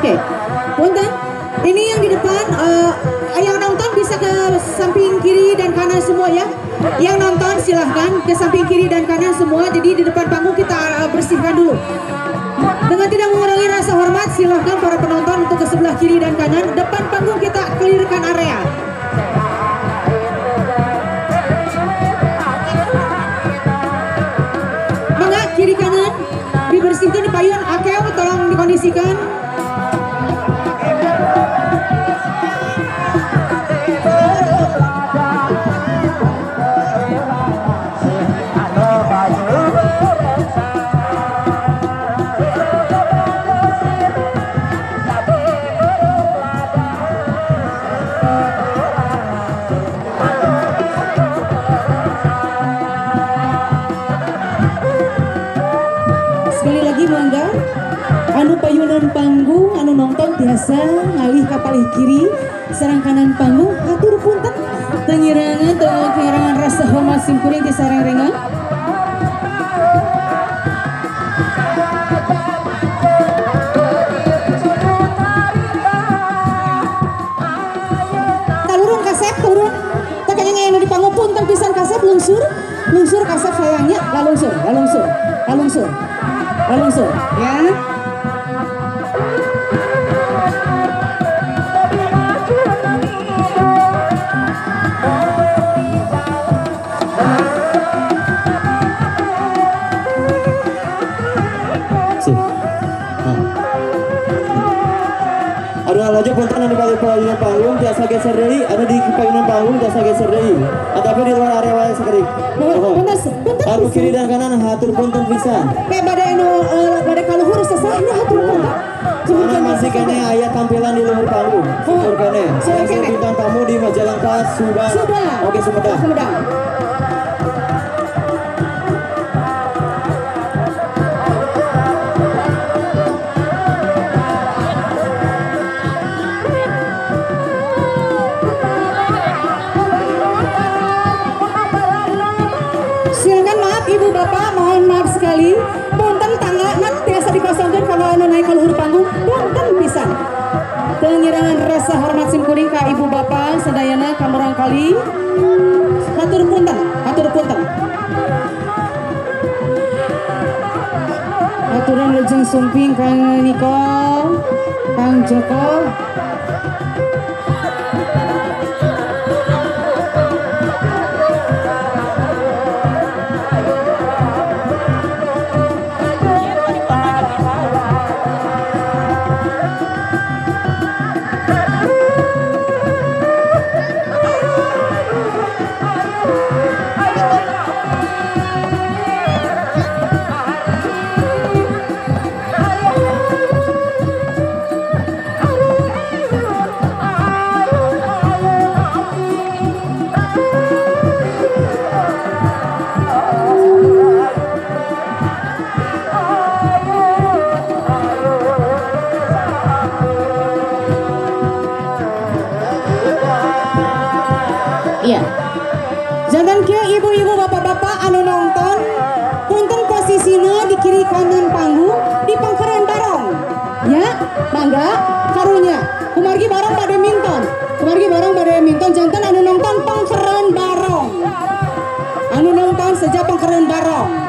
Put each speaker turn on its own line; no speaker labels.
Oke, punten. Ini yang di depan, yang nonton bisa ke samping kiri dan kanan semua ya. Yang nonton silahkan ke samping kiri dan kanan semua. Jadi di depan panggung kita bersihkan dulu. Dengan tidak mengurangi rasa hormat, silahkan para penonton untuk ke sebelah kiri dan kanan. Depan panggung kita clearkan area. Mangga kiri kanan dibersihkan di payun. Akeo tolong dikondisikan. Sekali lagi mangga anu payunan panggung anu nonton tiasa ngalih ka palih kiri sareng kanan panggung hatur punten teu ngirangan teu ngirangan rasa hormat simkuring ti sareng-rengan. Talurun kasep turun teu kayaknya anu di panggung punten pisan kasep lungsur lungsur kasep sayangnya lalungsur lalungsur lalungsur lalungsur ya.
Aduh aja punten anu di payunan panggung tiasa geser deui, anu di payunan panggung tiasa geser deui. Ataupun di luar area wae sakedik.
Punten punten.
Anu kiri dan kanan hatur punten pisan.
Kayak bade anu bade ka luhur sesahnya hatur punten.
Soalnya masih kene aya tampilan di luhur panggung. Luhur kene. Saya bintang tamu di Majalengka Subang. Oke Sumedang.
Sumedang. Silakan maaf ibu bapak, mohon maaf sekali. Punten tangga nak tiasa dikosongkan kalau anu naik ke luhur panggung, punten pisan. Teu ngirangan rasa hormat simkuring ka ibu bapak sadayana ka murangkali. Hatur punten, hatur punten. Aturan lejeng sumping Kang Niko, Kang Joko. Iya. Jangan kieu ibu-ibu bapak-bapak anu nonton punten posisina di kiri kanan panggung di pangkeran barong. Ya, mangga karunya. Kumargi barong bade minton. Kumargi barong bade minton janten anu nonton pangkeran barong. Anu nonton sejak pangkeran barong.